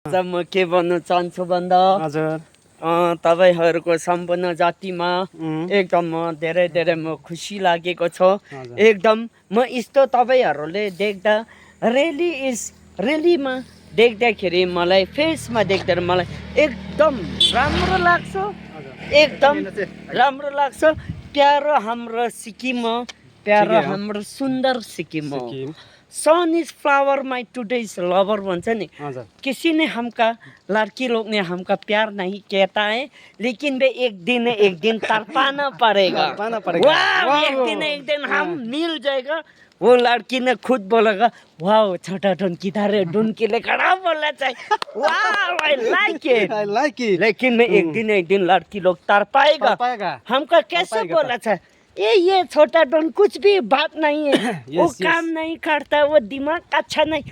आज म के भन्नु चाहन्छु भन्दा हजुर तपाईहरुको सम्पूर्ण जातिमा एकदम धेरै म खुसी लागेको छ। एकदम म यस्तो तपाईहरुले देख्दा रेलीमा देख्दाखेरि मलाई फेसमा देख्दा मलाई एकदम राम्रो लाग्छ। एकदम राम्रो लाग्छ। प्यारो हाम्रो सिक्किम हो, प्यारो हाम्रो सुन्दर सिक्किम हो। Sun is flower my today's lover भन्छ नि। किसी ने हमका लड़की लोग ने हमका प्यार नहीं कहता है, लेकिन वे एक दिन तड़पाना पड़ेगा। वाह, एक दिन हम मिल जाएगा। वो लड़की ने खुद बोलेगा वाह छोटा ढूंढ किधर है, ढूंढ के ले खड़ा बोलना चाहिए। वाह आई लाइक इट। लेकिन मैं एक दिन लड़की लोग तड़पाएगा। हमका कैसे बोला था ये छोटा डॉन कुछ भी बात नहीं है। वो काम नहीं करता, वो दिमाग अच्छा नहीं।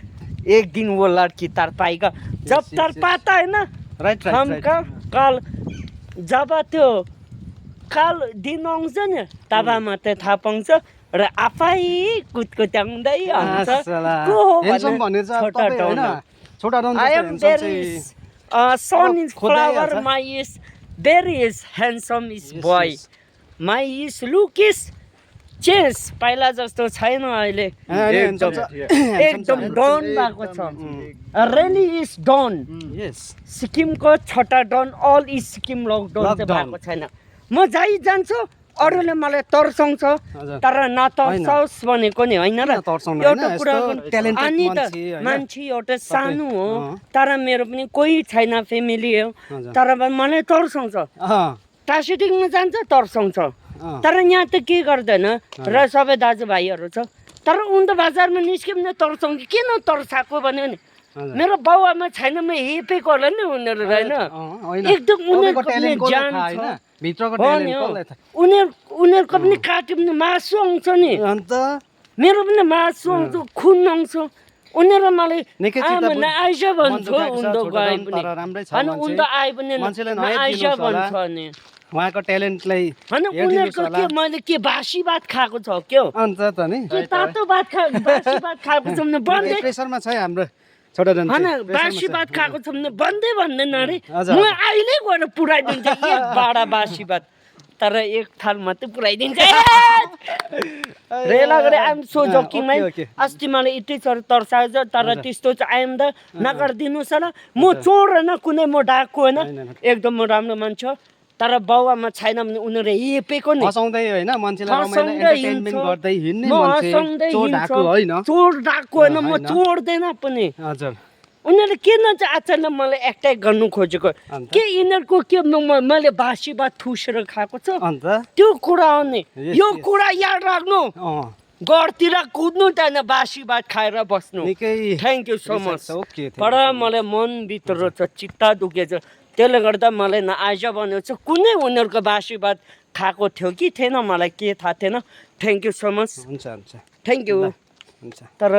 एक दिन वो लड़की तड़पाएगा। जब तड़पाता है ना हमका कल जब त्यो काल दिन आउँछ नि तब मात्रै थाहा पाउँछ र आफै कुदकुत्याउँदै आउँछ। छोटा done I am very son is flower, my is very is handsome is boy. My is look is change पहिला जस्तो छैन अहिले। एकदम डन भएको छ। Really is done. सिक्किमको छोटा don all is Sikkim lockdown चाहिँ भएको छैन। म जाइ जान्छु अरूले मलाई तर्साउँछ तर नतर्साओस् भनेको नि होइन र। एउटा कुरा अनि त मान्छे एउटा सानो हो तर मेरो पनि कोही छैन, फ्यामिली हो तर मलाई तर्साउँछ। टासिटिङमा जान्छ तर्साउँछ तर यहाँ त के गर्दैन र सबै दाजुभाइहरू छ तर उनी त बजारमा निस्किँदा तर्साउँछ। किन तर्साएको भन्यो नि मेरो बाउ आमा छैन, म हेपेको होला नि उनीहरू होइन। एकदम उनीहरूको पनि जान छ, उनीहरूको पनि काट्यो भने मासु आउँछ नि, मेरो पनि मासु आउँछ, खुन आउँछ। उनीहरू मलाई आइज भन्छ उनीहरू गए पनि अनि उनीहरू आए पनि आइज भन्छ नि उहाँको ट्यालेन्टलाई हैन। उनीहरूको के मैले के बासी भात खाएको छ क्या अन्त त नि तातो भात बासी भात खाएको छ भने बन्दै प्रेसरमा छ हाम्रो छोटा डन हैन। बासी भात खाएको छ भने बन्दै भन्दैन अरे म अहिले गएर पुराइदिन्छ एक बाडा बासी भात तर एक थाल मात्रै पुराइदिन्छ। रेला गरे आइएम सो जोकिङ माइ अस्ति मलाई यति तर्साएछ तर त्यस्तो चाहिँ आइएम द नगरिदिनुहोस् होला। म चोर होइन कुनै, म डाकु होइन, एकदम म राम्रो मान्छे तर बाउआमा छैन भने उनीहरू हेपेको नि हँसाउँदै होइन मान्छेलाई एन्टरटेनमेन्ट गर्दै हिँड्ने मान्छे चोर डाकु होइन, चोर डाकु होइन, म चोर्दैन पनि। हजुर उनीहरूले किन चाहिँ अचानक मलाई एट्याक गर्नु खोजेको के यिनीहरूको के मैले बासी भात ठुसेर खाएको छ अन्त त्यो कुरा हो नि। यो कुरा याद राख्नु, घरतिर कुद्नु त्यहाँ बासी भात खाएर बस्नु। Thank you so much. तर मलाई मनभित्र छ चित्ता दुखेछ त्यसले गर्दा मलाई न आइज भनेको छ। कुनै उनीहरूको बासी भात खाएको थियो कि थिएन मलाई के थाहा थिएन। Thank you so much. हुन्छ हुन्छ थ्याङ्क यू। हुन्छ तर